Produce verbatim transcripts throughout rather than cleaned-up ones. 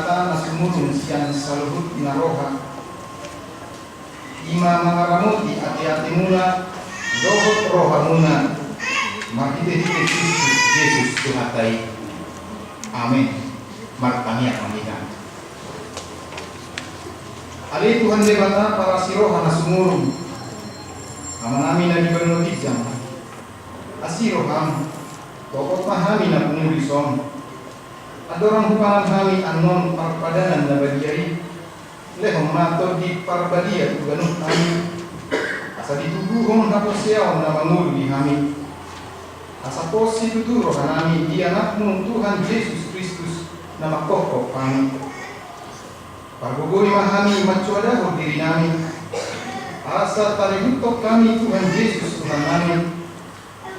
Debata na sumurung sian saluhut na roha, i ma mangaramoti ateatemuna dohot rohamuna marhitehite Kristus Jesus Tuhanta i. Amen. Martangiang ma hita. Ale Tuhan Debata parasi roha na sumurung, Amanami na di banua ginjang, asi roham, topot ma hami na pungu dison. Andorang hupanan hami annon parpadanan na badia i, lehon ma Tondi Parbadia tu ganup hami, asa ditubuhon haporseaon na mangolu di hami, asa pos situtu rohanami di Anakmu Tuhan Jesus Kristus na manghophop hami. Pargogoi ma hami mansoadahon dirinami, asa tarihuthon hami Tuhan Jesus Tuhannami,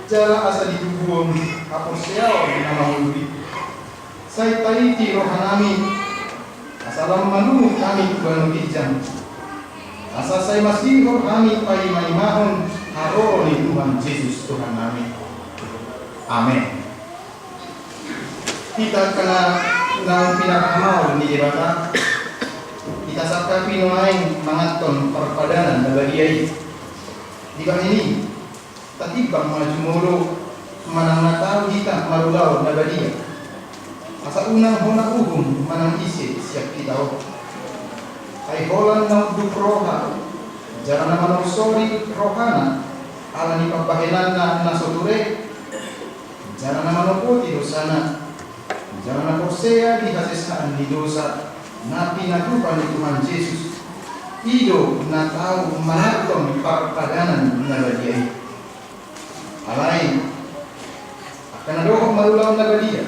jala asa ditubuhon haporseaon na mangolu i. Sai taiti rohanami, asa lam malungun hami tu banua ginjang, asa sai masihol hami paimaimahon haroro ni Tuhan Jesus Tuhannami. Amen. Hita angka na pinarhamaol ni Debata, hita sangkapi nuaeng manganhon parpadanan na badia i. Dibahen i, tatimbang ma jumolo manang na tau hita marulaon na badia, asa unang hona uhum manang ise sian hita on. Ai holan na unduk roha jala na manorsori rohana ala ni pambahenanna na so ture, jala na manopoti dosana, jala na porsea di hasesaan ni dosa na pinatupa ni Tuhan Jesus, i do na tau manganhon parpadanan na badia i. Alai angka na dohot marulaon na badia,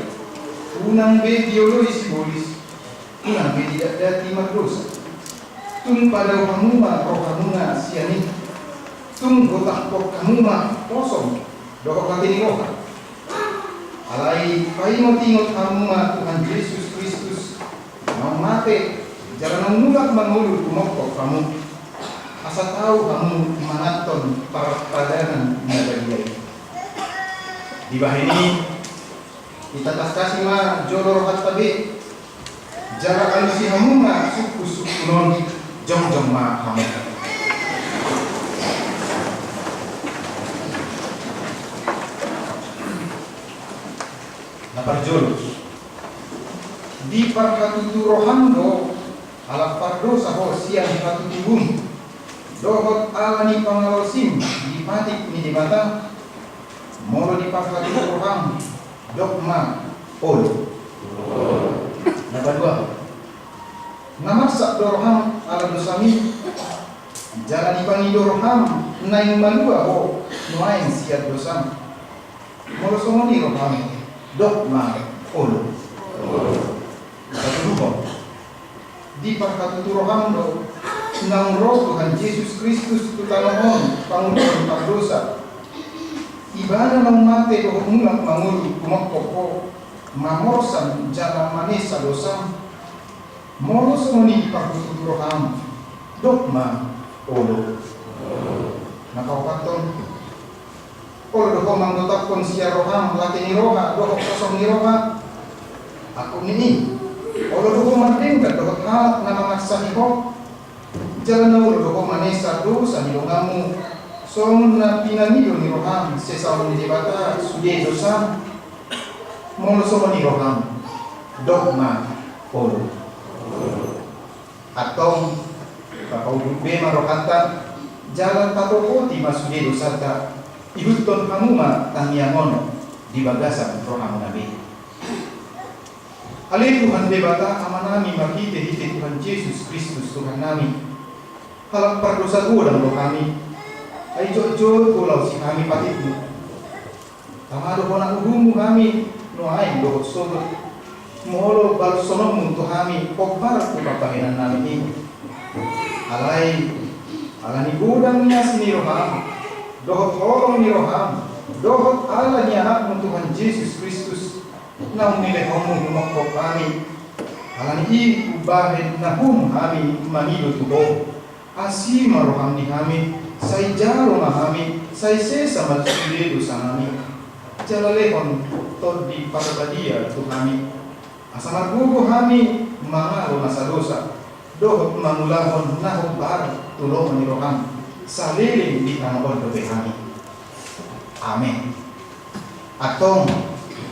unang be dioloi sibolis, unang be didatdati mardosa. Tung padao hamu ma rohamuna sian i. Tung gotahkon hamu ma posom dohot late ni roha. Alai paingotingot hamu ma Tuhan Jesus Kristus, naung mate jala naung mulak mangolu tumongkop hamu, asa tau hamu manganhon parpadanan na badia i. Dibahen i, hita tangkasi ma jolo rohanta be, jala alusi hamu ma sungkunsungkun on. Jongjong ma hamu. Na parjolo, diparhatutu roham do ala pardosa ho sian hatutubum dohot ala ni pangalaosim di patik ni Debata? Molo diparhatutu roham, dok ma olo. Na paduahon, na marsak do roham ala dosam i, jala dipangido roham naeng malua ho nuaeng sian dosam? Molo songon i roham, dok ma olo. Na patoluhon, diparhatutu roham do naung ro Tuhan Jesus Kristus tu tano on pangoluhon pardosa. Ibana naung mate dohot mulak mangolu tumongkop ho, mamorsan jala manesa dosam. Molo songon i diparhatutu roham, dok ma olo. Na paopathon, olo do ho manggotapkon sian roham late ni roha dohot kosong ni roha? Angkup ni i, olo do ho mardenggan dohot halak na mangarsahi ho? Jala na olo do ho manesa dosa ni donganmu, songon na pinangido ni roham sesaon ni Debata sude dosam? Molo songon i roham, dok ma olo. Antong, tapaunduk be ma rohanta, jala tatopoti ma sude dosanta, ihuthon hamu ma tangiang on di bagasan rohamuna be. Ale Tuhan Debata Amanami marhitehite Tuhan Jesus Kristus Tuhannami, halak pardosa godang do hami, ai jotjot do laosi hami patikmu. Tama do hona uhummu hami nuaeng dohot sogot, molo balshononmu tu hami hombar tu pambahenannami i. Alai ala ni godang ni asi ni roham dohot holong ni roham, dohot ala ni Anakmu Tuhan Jesus Kristus, naung nilehonmu humongkop hami. Ala ni i umbahen na hum hami mangido tu ho, asi ma roham di hami, sai jalo ma hami, sai sesa ma sude dosanami. Jala lehon Tondi Parbadia tu hami, asa margogo hami mangalo na sadosa, dohot mangulahon na hombar tu lomo ni roham, saleleng di tano on dope hami. Amen. Antong,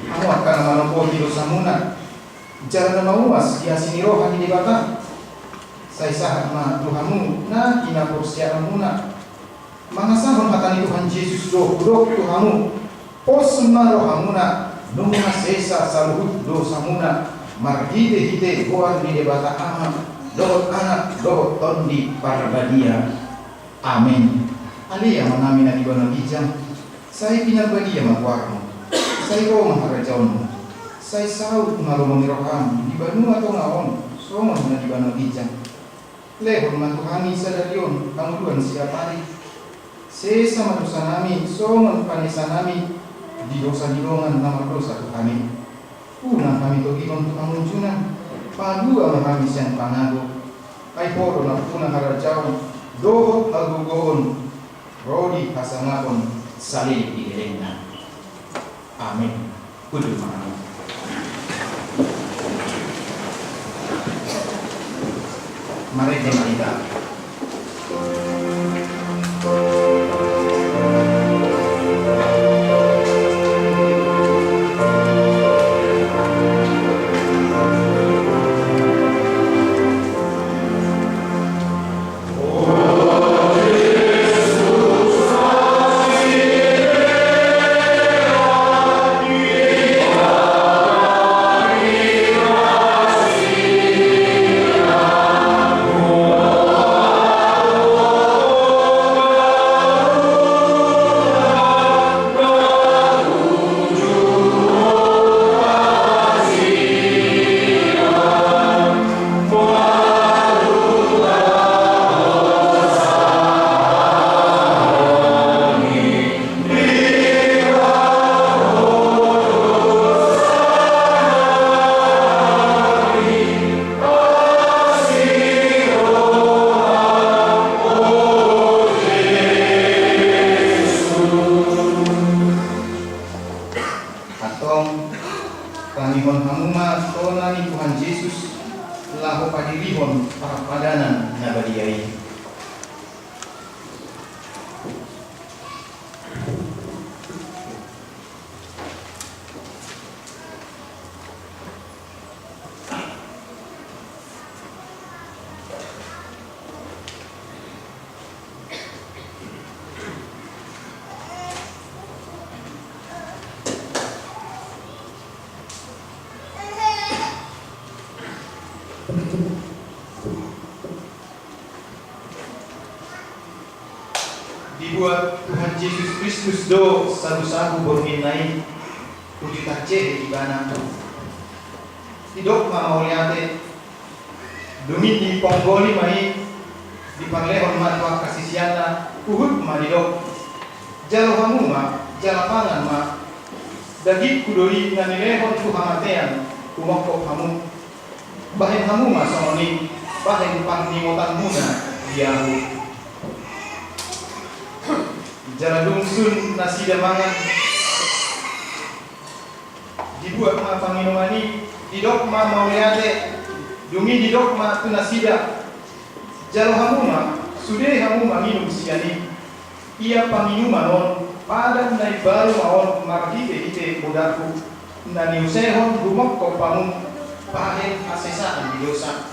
hamu angka na manopoti dosamuna, jala na mauas di asi ni roha ni Debata, sai sahat ma tu hamu na hinaporseaonmuna. Mangasahon hata ni Tuhan Jesus do hudok tu hamu, pos ma rohamuna, nunga sesa saluhut dosamuna, marhitehite goar ni Debata Ama, dohot Anak, dohot Tondi Parbadia. Amen. Ale Amanami na di banua ginjang, sai pinarbadia ma goarmu, sai ro ma harajaonmu, sai saut ma lomo ni roham di banua tonga on, songon na di banua ginjang. Lehon ma tu hami sadari on hangoluan siapari. Sesa ma dosanami songon panesanami di dosa ni dongan na mardosa tu hami. Unang hami togihon tu pangunjunan, palua ma hami sian pangago. Ai Ho do nampuna harajaon dohot hagogoon ro di hasangapon saleleng ni lelengna. Amen. Hundul ma hami. Marende ma hita. Antong, tangihon hamu ma tona ni Tuhan Jesus, laho padirihon parpadanan na badia i. Dibuat Tuhan Jesus Kristus do sagusagu borngin na i, uju tarjehe ibana. Didok ma mauliate, dung i diponggoli ma i, diparlehon ma tu angka siseanna, huhut ma didok: Jalo hamu ma, jala pangan ma. Dagingku do i na nilehon tu hamatean, humongkop hamu. Bahen hamu ma songon i, bahen parningotanmuna di ahu. Jala dung sun nasida mangan, dibuat ma panginuman i, didok ma mauliate, dung i didok ma tu nasida: Jalo hamu ma, sude hamu manginum sian i. Ia panginuman on, padan na imbaru ma on marhitehite bodarhu, na niusehon humongkop hamu, bahen hasesaan ni dosa.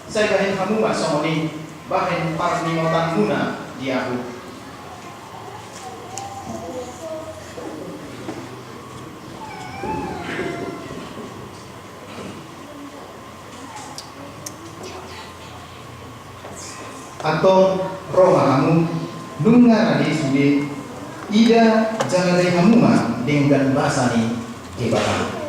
Sai bahen hamu ma songon i, bahen parningotanmuna di ahu. Antong, ro ma hamu, nunga rade sude, ida jala dai hamu ma denggan basa ni Debata.